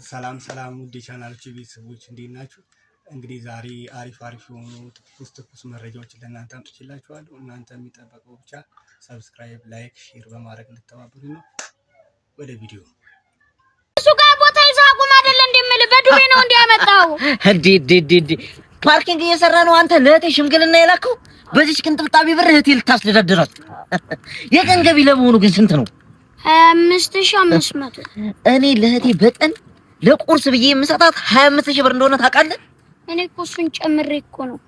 ሰላም ሰላም ውድ የቻናሎች ቤተሰቦች እንዴት ናችሁ? እንግዲህ ዛሬ አሪፍ አሪፍ የሆኑ ትኩስ ትኩስ መረጃዎችን ለእናንተ አምጥቼላችኋለሁ። እናንተ የሚጠበቀው ብቻ subscribe፣ like፣ share በማድረግ እንድተባበሩ ነው። ወደ ቪዲዮ። እሱ ጋር ቦታ ይዘህ አቁም አይደለ እንደምልህ በዱቤ ነው እንዲያመጣው። እንዲ ዲ ዲ parking እየሰራ ነው። አንተ ለእህቴ ሽምግልና የላከው በዚች ቅንጥብጣቢ ብር እህቴ ልታስደዳድራት። የቀን ገቢ ለመሆኑ ግን ስንት ነው? 25,500። እኔ ለእህቴ በቀን ለቁርስ ብዬ የምሰጣት 25,000 ብር እንደሆነ ታውቃለህ? እኔ እኮ እሱን ጨምሬ እኮ ነው።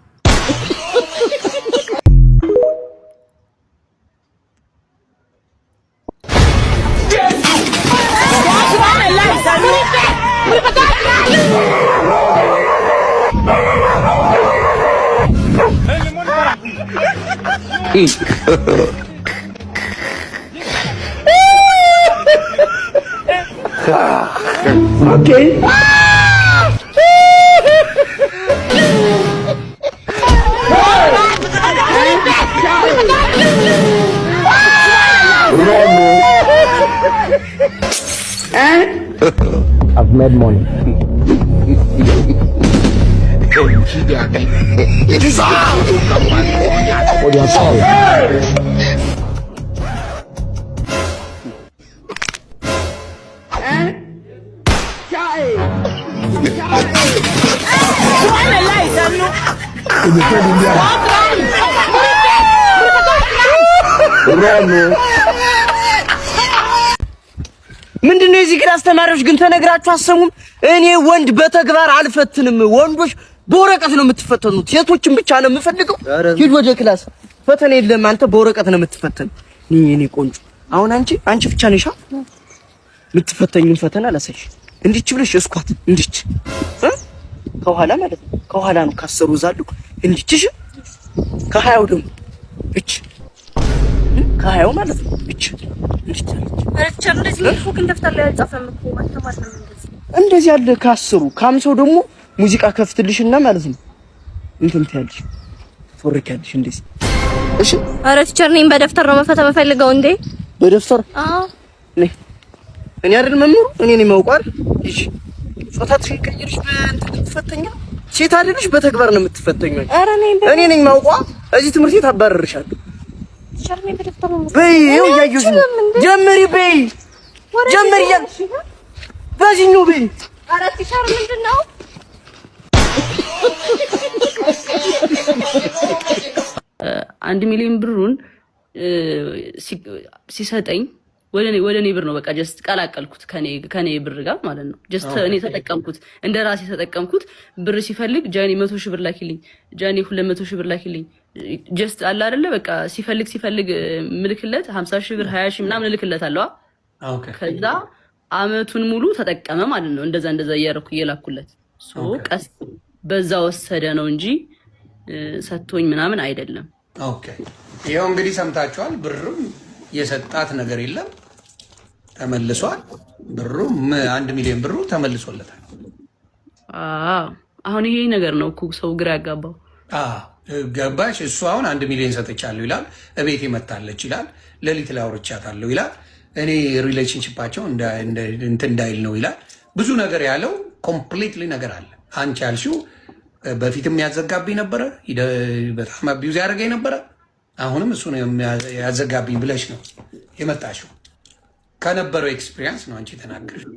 I've made money. ምንድነው የዚህ class ተማሪዎች ግን ተነግራችሁ አሰሙም? እኔ ወንድ በተግባር አልፈትንም። ወንዶች በወረቀት ነው የምትፈተኑት። ሴቶችን ብቻ ነው የምፈልገው። ሂድ ወደ class። ፈተና የለም። አንተ በወረቀት ነው የምትፈተን። እኔ ቆንጆ፣ አሁን አንቺ ብቻ ነሻ የምትፈተኙን ፈተና ላሳይሽ። እንዲች ብለሽ squat እንዲች ከኋላ ማለት ነው። ከኋላ ነው ካሰሩ ዛሉ እንዲችሽ ከሀያው ደግሞ እች ከሀያው ማለት ነው እች እንዲች እንደዚህ ያለ ከአስሩ ከአምሳው ደግሞ ሙዚቃ ከፍትልሽና ማለት ነው እንትን ትያለሽ ትፎርኪያለሽ እንደዚህ። እሺ። ኧረ teacher እኔም በደብተር ነው መፈተን የምፈልገው። እንዴ በደብተር? አዎ። ነይ። እኔ አይደል መምህሩ? እኔ ነኝ የማውቀው አይደል? እሺ ጾታሽን ቀይርሽ በእንትን ትፈተኛ ሴት አይደለሽ በተግባር ነው የምትፈተኘው። ኧረ እኔ ነኝ የማውቀው። እዚህ ትምህርት ቤት አባረርሻለሁ። teacher እኔ በደብተር ነው በይ፣ ይኸው እያየሁሽ ነው። ጀምሪ በይ፣ ጀምሪ እያልኩ በዚህኛው በይ። ኧረ teacher ምንድን ነው? 1 ሚሊዮን ብሩን ሲሰጠኝ ወደ እኔ ብር ነው በቃ just ቀላቀልኩት ከኔ ብር ጋር ማለት ነው። Just እኔ ተጠቀምኩት፣ እንደ ራሴ ተጠቀምኩት። ብር ሲፈልግ ጃኒ 100,000 ብር ላኪልኝ፣ ጃኒ 200,000 ብር ላኪልኝ። Just አለ አይደለ በቃ ሲፈልግ ሲፈልግ ምልክለት 50,000 ብር 20,000 ምናምን እልክለት አለዋ። ከዛ አመቱን ሙሉ ተጠቀመ ማለት ነው። እንደዛ እንደዛ እያደረኩ እየላኩለት ቀስ በዛ ወሰደ ነው እንጂ ሰጥቶኝ ምናምን አይደለም። Okay፣ ይኸው እንግዲህ ሰምታችኋል። ብርም የሰጣት ነገር የለም ተመልሷል። ብሩ 1 ሚሊዮን ብሩ ተመልሶለታል። አሁን ይሄ ነገር ነው እኮ ሰው ግራ ያጋባው። ገባሽ? እሱ አሁን 1 ሚሊዮን ሰጥቻለሁ ይላል። እቤት መታለች ይላል። ሌሊት ላይ አውርቻታለሁ ይላል። እኔ relationship ኣቸው እንትን እንዳይል ነው ይላል። ብዙ ነገር ያለው completely ነገር አለ። አንቺ ያልሽው በፊትም ያዘጋብኝ ነበረ፣ በጣም abuse ያደርገኝ ነበረ። አሁንም እሱ ነው ያዘጋብኝ ብለሽ ነው የመጣሽው። ከነበረው experience ነው አንቺ የተናገርሽው።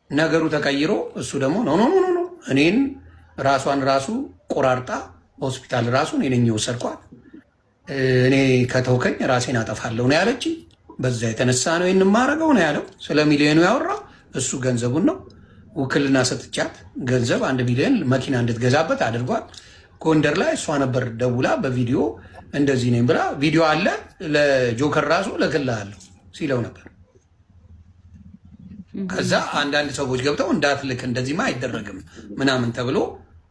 ነገሩ ተቀይሮ እሱ ደግሞ no, no, no, no፣ እኔን ራሷን ራሱ ቆራርጣ ሆስፒታል ራሱ እኔ ነኝ የወሰድኳት፣ እኔ ከተውከኝ ራሴን አጠፋለሁ ነው ያለች። በዛ የተነሳ ነው ይህን የማደርገው ነው ያለው። ስለ ሚሊዮኑ ያወራ እሱ ገንዘቡን ነው። ውክልና ሰጥቻት ገንዘብ 1 ሚሊዮን መኪና እንድትገዛበት አድርጓል። ጎንደር ላይ እሷ ነበር ደውላ በቪዲዮ እንደዚህ ነኝ ብላ ቪዲዮ አለ ለጆከር ራሱ እልክልሃለሁ ሲለው ነበር። ከዛ አንዳንድ ሰዎች ገብተው እንዳትልክ እንደዚህማ አይደረግም ምናምን ተብሎ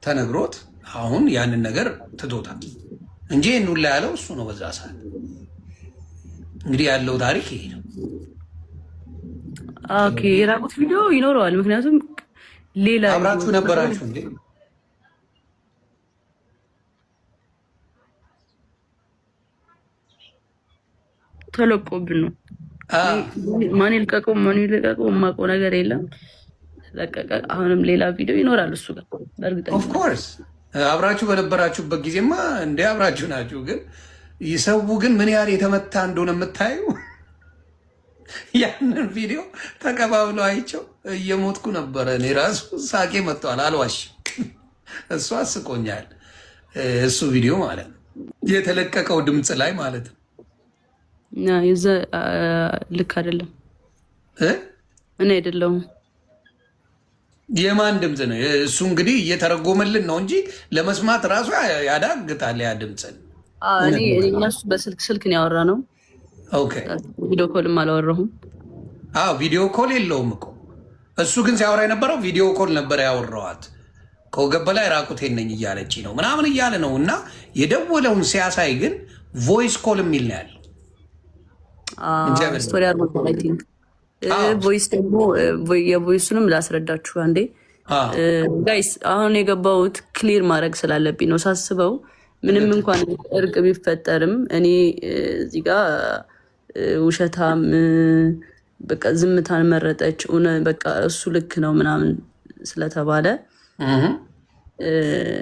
ተነግሮት አሁን ያንን ነገር ትቶታል እንጂ ይህን ሁላ ያለው እሱ ነው። በዛ ሰዓት እንግዲህ ያለው ታሪክ ይሄ ነው። Okay፣ የራቁት ቪዲዮ ይኖረዋል። ምክንያቱም ሌላ አብራችሁ ነበራችሁ እንዴ? ተለቆብን ነው። ማን ይልቀቀው ማን ይልቀቀው የማውቀው ነገር የለም። ተለቀቀ። አሁንም ሌላ ቪዲዮ ይኖራል እሱ ጋር በእርግጠኝነት። Of course፣ አብራችሁ በነበራችሁበት ጊዜማ እንደ አብራችሁ ናችሁ። ግን ሰው ግን ምን ያህል የተመታ እንደሆነ የምታዩ፣ ያንን ቪዲዮ ተቀባብሎ አይቸው እየሞትኩ ነበረ። እኔ ራሱ ሳቄ መጥተዋል። አልዋሽም። እሱ አስቆኛል። እሱ ቪዲዮ ማለት ነው፣ የተለቀቀው ድምፅ ላይ ማለት ነው። የዛ ልክ አይደለም። እኔ አይደለሁም። የማን ድምፅ ነው እሱ? እንግዲህ እየተረጎመልን ነው እንጂ ለመስማት ራሱ ያዳግታል ያ ድምፅን። እኔ እነሱ በስልክ ስልክ ነው ያወራነው። Video call ም አላወራሁም። አዎ፣ video call የለውም እኮ። እሱ ግን ሲያወራ የነበረው video call ነበር ያወራዋት። ከወገብ በላይ ራቁቴን ነኝ እያለች ነው ምናምን እያለ ነው። እና የደወለውን ሲያሳይ ግን voice call የሚል ነው ያለው። Story አድርጎ I think voice ደግሞ የ voice ኡንም ላስረዳችሁ አንዴ guys። አሁን የገባሁት clear ማድረግ ስላለብኝ ነው። ሳስበው ምንም እንኳን እርቅ ቢፈጠርም እኔ እዚህ ጋ ውሸታም፣ በቃ ዝምታን መረጠች፣ በቃ እሱ ልክ ነው ምናምን ስለተባለ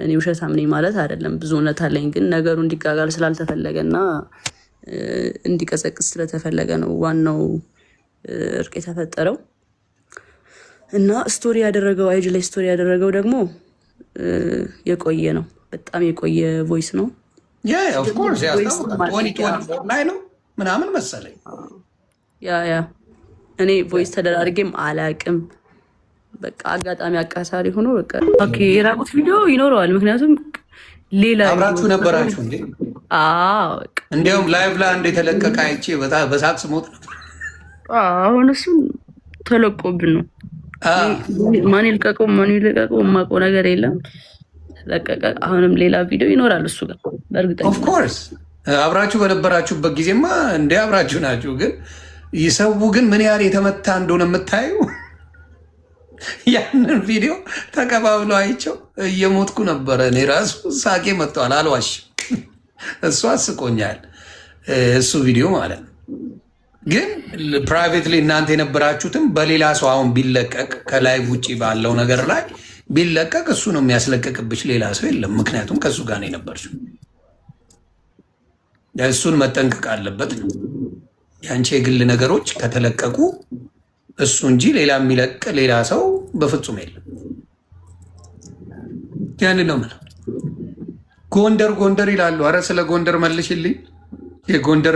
እኔ ውሸታም ነኝ ማለት አይደለም። ብዙ እውነት አለኝ፣ ግን ነገሩ እንዲጋጋል ስላልተፈለገ እና እንዲቀዘቅዝ ስለተፈለገ ነው ዋናው እርቅ የተፈጠረው። እና story ያደረገው፣ IG ላይ story ያደረገው ደግሞ የቆየ ነው። በጣም የቆየ voice ነው። Of course ያስታውቃል። ላይ ነው ምናምን መሰለኝ። Yeah፣ እኔ voice ተደራርጌም አላቅም። በቃ አጋጣሚ አቃሳሪ ሆኖ በቃ okay፣ የራቁት ቪዲዮ ይኖረዋል። ምክንያቱም ሌላ አብራችሁ ነበራችሁ እንዴ? አዎ። እንዲያውም live ላይ አንድ የተለቀቀ አይቼ በሳቅ ስሞት ነበር። አሁን እሱን ተለቆብን ነው። ማን ይልቀቀው ማን ይልቀቀው የማውቀው ነገር የለም። ተለቀቀ። አሁንም ሌላ ቪዲዮ ይኖራል እሱ ጋር በእርግጠኝነት። Of course አብራችሁ በነበራችሁበት ጊዜማ እንደ አብራችሁ ናችሁ። ግን ሰው ግን ምን ያህል የተመታ እንደሆነ የምታዩ፣ ያንን ቪዲዮ ተቀባብሎ አይቸው እየሞትኩ ነበረ። እኔ ራሱ ሳቄ መጥተዋል። አልዋሽም። እሱ አስቆኛል። እሱ ቪዲዮ ማለት ነው። ግን privately እናንተ የነበራችሁትም በሌላ ሰው አሁን ቢለቀቅ፣ ከ live ውጭ ባለው ነገር ላይ ቢለቀቅ እሱ ነው የሚያስለቀቅብሽ፣ ሌላ ሰው የለም። ምክንያቱም ከእሱ ጋር ነው የነበርሽው። እሱን መጠንቀቅ አለበት ነው። የአንቺ የግል ነገሮች ከተለቀቁ እሱ እንጂ ሌላ የሚለቅ ሌላ ሰው በፍጹም የለም። ያንን ነው የምለው። ጎንደር ጎንደር ይላሉ። አረ ስለ ጎንደር መልሽልኝ። የጎንደር